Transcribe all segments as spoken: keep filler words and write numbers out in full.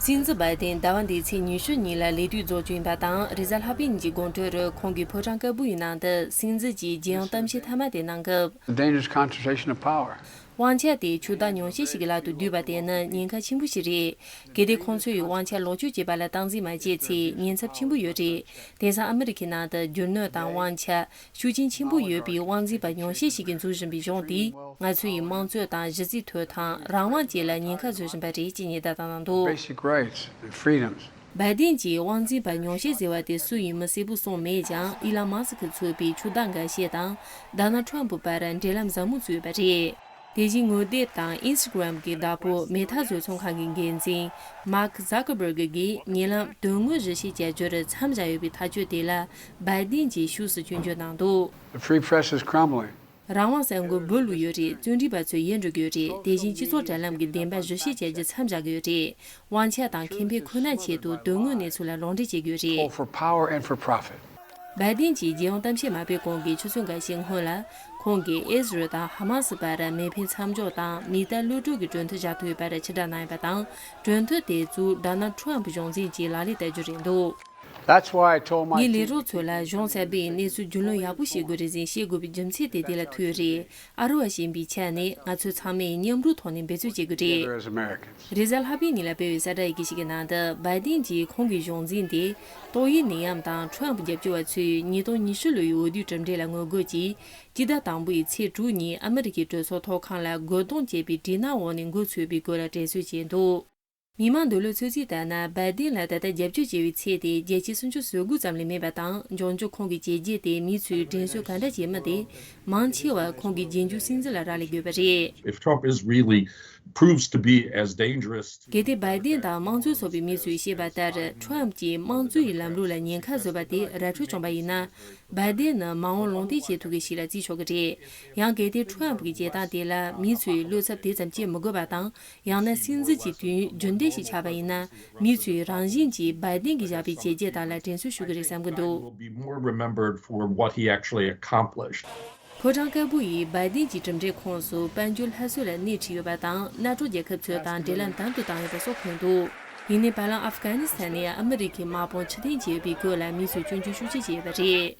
སྲིད་འཛིན་བྷའི་ཏིན་ཟླ་བ་འདིའི་ཚེས་ཉི་ཤུ་ཉིན་ལ་ལས་དུས་རྫོགས་རྒྱུ་ཡིན་པ་དང་། རེས་གཟའ་ལྷག་པའི་ཉིན་གྱི་དགོང་དྲོ་རུ་ཁོང་གིས་ཕོ་བྲང་དཀར་པོ་ཡི་ནང་དུ་སྲིད་འཛིན་གྱི་རྒྱལ་ཡོངས་གཏམ་བཤད་མཐའ་མ་དེ་གནང་སྐབས། The dangerous concentration of power. དབང་ཆ་དེ་ཆོས་དད་ཉུང་ཤས་ཤིག་གི་ལག་ཏུ་བསྡུས་པ་དེ་ནི་ཉེན་ཁ་ཆེན་པོ་ཞིག་རེད། གལ་ཏེ་ཁོང་ཚོས་དབང་ཆ་ལོག་སྤྱོད་བྱེད་པ་ལ་སྟངས་འཛིན་མ་བྱས་ཚེ་ཉེན་ཚབས་ཆེན་པོ་ཡོད་རེད། དེང་སང་ཨ་མི་རི་ཁའི་ནང་དུ་རྒྱུ་ནོར་དང་དབང་ཆ་ཤུགས་རྐྱེན་ཆེན་པོ་ཡོད་པའི་དབང་འཛིན་པ་ཉུང་ཤས་ཤིག་གིས་འཛུགས་བཞིན་པའི་གཞུང་དེས་ང་ཚོ་ཡི་དམངས་གཙོ་དང་གཞི་རྩའི་ཐོབ་ཐང་རང་དབང་བཅས་ལ་ཉེན་ཁ་བཟོ་བཞིན་པ་རེད་ཅེས་ཉེན་བརྡ་བཏང་གནང་འདུག Basic rights and freedoms. བྷའི་ཏིན་གྱིས་དབང་འཛིན་པ་ཉུང་ཤས་ཟེར་བ་དེ་སུ་ཡིན་མིན་གསལ་པོ་གསུངས་མེད་ཀྱང་། ཨི་ལན་མཱ་སི་ཁི་གཙོས་པའི་ཆོས་དད་འགའ་ཤས་དང་ཌོ་ནལ་ཁྲམ་ཕུ་བར་འབྲེལ་ལམ་ཟབ་མོ་བཙུགས་ཡོད་པ་རེད། དེ་བཞིན་ངོ་དེབ་དང་ཨིན་སི་ཊ་གྷི་རམ་གྱི་བདག་པོ་མེ་ཐ་བཟོ་ཚོང་ཁང་གི་འགན་འཛིན་མཱག་ཛ་ཀར་བྷར་གི་གིས་ཉེ་ལམ་དོན་དངོས་གཞི་བྱེད་བྱ་རྒྱུར་མཚམས་བཞག་ཡོད་པའི་ཐག་གཅོད་དེ་ལ་བྷའི་ཏིན་གྱིས་ཤུགས་སུ་སྐྱོན་བརྗོད་གནང་འདུག The free press is crumbling. རང་དབང་གསར་འགོད་འབུད་བླུགས་ཡོད་རེད། བཙོན་ཁྲིམས་པ་ཚོས་ཡལ་འགྲོ་གི་ཡོད་རེད། དེ་བཞིན་སྤྱི་ཚོགས་དྲ་ལམ་གྱི་བདེན་པ་གཞི་བྱེད་བྱ་རྒྱུ་མཚམས་བཞག་གི་ཡོད་རེད། དབང་ཆ་དང་ཁེ་ཕན་ཁོ་ནའི་ཆེད་དུ་དོན་དངོས་གནས་ཚུལ་ལ་རོགས་འདྲེན་བྱེད་ཀྱི་ཡོད་རེད། Call for power and for profit. བྷའི་ཏིན་གྱིས་རྒྱལ་ཡོངས་གཏམ་བཤད་མ་སྤེལ་གོང་གི་ཆུ་ཚོད་འགའ་ཤས་སྔོན་ལ། ཁོང་གིས་ཨི་ཟི་རལ་དང་ཧ་མ་སི་བར་མེ་འཕེན་མཚམས་འཇོག་དང་མི་གཏའ་གློད་གྲོལ་གྱི་གྲོས་མཐུན་བཞག་ཐུབ་ཡོད་པར་ཕྱིར་བསྒྲགས་གནང་ཡོད་པ་དང་། གྲོས་མཐུན་དེ་ཚོ་ཌོ་ནལ་ཁྲམ་ཕུ་གཞུང་འཛིན་གྱིས་ལག་ལེན་བསྟར་རྒྱུ་རེད་འདུག That's why I told my ངས་ལས་team རོགས་ཚོ་ལ་གཞུང་གསར་པས་གནས་ཚུལ་རྒྱུས་ལོན་ཡག་པོ་བྱེད་དགོས་རེད་ཟེར་བཤད་དགོས་པའི་རྒྱུ་མཚན་དེ་དེ་ལ་ཐུག་ཡོད་རེད། ཨ་རི་བ་ཞེས་པའི་ཆ་ནས་ང་ཚོས་ཚང་མས་མཉམ་རུབ་ཐོག་ནས་འབད་རྩོལ་བྱེད་དགོས་རེད། Together as Americans. རེས་གཟའ་ལྷག་པའི་ཉིན་ལ་སྤེལ་བའི་གསལ་བསྒྲགས་ཡི་གེ་ཞིག་གི་ནང་དུ། བྷའི་ཏིན་གྱིས་ཁོང་གི་གཞུང་འཛིན་དེ་ཏོག་དབྱིབས་ནད་ཡམས་དང་ཁྲོམ་རྒྱབ་སྐྱོར་བ་ཚོས་ཉིས་སྟོང་ཉི་ཤུ་ལོའི་འོས་བསྡུའི་གྲུབ་འབྲས་ལ་ངོ་རྒོལ་གྱིས། སྤྱི་ཟླ་དང་པོའི་ཚེས་དྲུག་ཉིན་ཨ་མི་རི་ཀའི་གྲོས་ཚོགས་ཐོག་ཁང་ལ་རྒོལ་རྡུང་བྱས་པའི་དྲི་སྣང་འོག་ནས་འགོ་ཚུགས་པའི་སྐོར་ལ་དྲན་གསོ་བྱས་འདུག་མི་མང་འདོད་བློའི་ཚོད་རྩིས་ལྟར་ན། བྷའི་ཏིན་ལ་ད་ལྟ་རྒྱབ་སྐྱོར་བྱེད་པའི་ཚད་དེ་བརྒྱ་ཆ་སུམ་ཅུ་སོ་དགུ་ཙམ་ལས་མེད་པ་དང་། འབྱུང་འགྱུར་ཁོང་གི་བྱས་རྗེས་དེ་མི་ཚོས་དྲན་གསོ་ག་འདྲ་བྱེད་མིན་དེ། མང་ཆེ་བ་ཁོང་གི་རྗེས་འཇུག་སྲིད་འཛིན་ལ་རག་ལས་དགོས་པ་རེད། If Trump is really proves to be as dangerous. གལ་ཏེ་བྷའི་ཏིན་དང་དམངས་གཙོའི་ཚོགས་པའི་མི་ཚོས་བཤད་པ་ལྟར། ཁྲོམ་གྱིས་དམངས་གཙོའི་ལམ་ལུགས་ལ་ཉེན་ཁ་བཟོས་པ་དེ་ར་འཕྲོད་བྱུང་བ་ཡིན་ན། བྷའི་ཏིན་ནི་མ་འོངས་ལུང་བསྟན་བྱེད་ཐུབ་མཁན་ཞིག་ལ་བརྩི་ཆོག་གི་རེད། ཡང་གལ་ཏེ་ཁྲོམ་གྱི་བྱེད་སྟངས་དེ་ལ་མི་ཚོས་བློ་འཚབ་དེ་ཙམ་སྐྱེ་མི་དགོས་པ་དང་། ཡང་ན་སྲིད་འཛིན་གྱི་དུས་ཡུན་རྒྱུན་ལྡན་ཞིག་ཆགས་པ་ཡིན་ན། མི་ཚོས་རང་བཞིན་གྱིས་བྷའི་ཏིན་གྱིས་བཞག་པའི་བྱས་རྗེས་དག་ལ་དྲན་གསོ་ཞུ་གི་རེད་བསམ་གྱི་འདུག Will be more remembered for what he actually accomplished. ཕོ་བྲང་དཀར་པོ་ཡིས་བྷའི་ཏིན་གྱི་གྲུབ་འབྲས་ཁོངས་སུ་དཔལ་འབྱོར་སླར་གསོ་ལ་སྣེ་ཁྲིད་ཡོད་པ་དང་། གནའ་གྲོང་རྒྱལ་ཁབ་ཚོ་དང་འབྲེལ་ལམ་དམ་དུ་བཏང་ཡོད་པ་སོགས་འཁོད་འདུག་ཡིན་ནའི་བར་ལམ་ཨབ་གྷ་ནི་སི་ཐན་ནས་ཨ་མི་རི་ཀའི་དམག་དཔུང་ཕྱིར་འཐེན་བྱས་ཡོད་པའི་སྐོར་ལ་མི་ཚོས་སྐྱོན་བརྗོད་ཤུགས་ཆེ་བྱས་ཡོད་པ་རེད།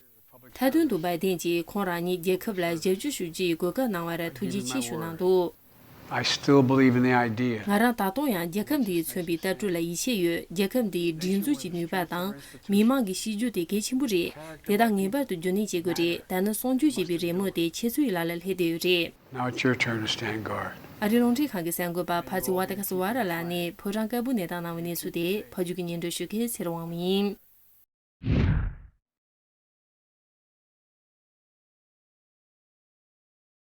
མཐའ་དོན་དུ་བྷའི་ཏིན་གྱིས་ཁོང་རང་ཉིད་རྒྱལ་ཁབ་ལ་ཞབས་ཕྱི་ཞུ་རྒྱུའི་གོ་སྐབས་གནང་བར་ཐུགས་རྗེ་ཆེ་ཞུ་གནང་འདུག I still believe in the idea. ང་རང་ད་དུང་ཡང་རྒྱལ་ཁབ་འདིས་མཚོན་པའི་ལྟ་གྲུབ་ལ་ཡིད་ཆེས་ཡོད། རྒྱལ་ཁབ་འདིའི་སྒྲིག་འཛུགས་ཀྱི་ནུས་པ་དང་མི་མང་གི་གཤིས་རྒྱུད་དེ་གལ་ཆེན་པོ་རེད། དེ་དག་ངེས་པར་དུ་རྒྱུན་གནས་བྱེད་དགོས་རེད། ད་ནི་གསོ་སྐྱོང་བྱེད་པའི་རེ་སྨོན་དེ་ཁྱེད་ཚོའི་ལག་ལ་སླེབས་བསྡད་ཡོད་རེད། Now it's your turn to stand guard. ཨ་རིའི་རླུང་འཕྲིན་ཁང་གི་གསར་འགོད་པ་ཕ་ཚི་ཝ་ཏ་ཁ་སི་ཝ་ར་ལགས་ནས་ཕོ་བྲང་དཀར་པོ་ནས་བཏང་གནང་བའི་གནས་ཚུལ་དེ་ཕབ་སྒྱུར་གྱིས་སྙན་སྒྲོན་ཞུ་མཁན་ཚེ་རིང་དབང་མོ་ཡིན།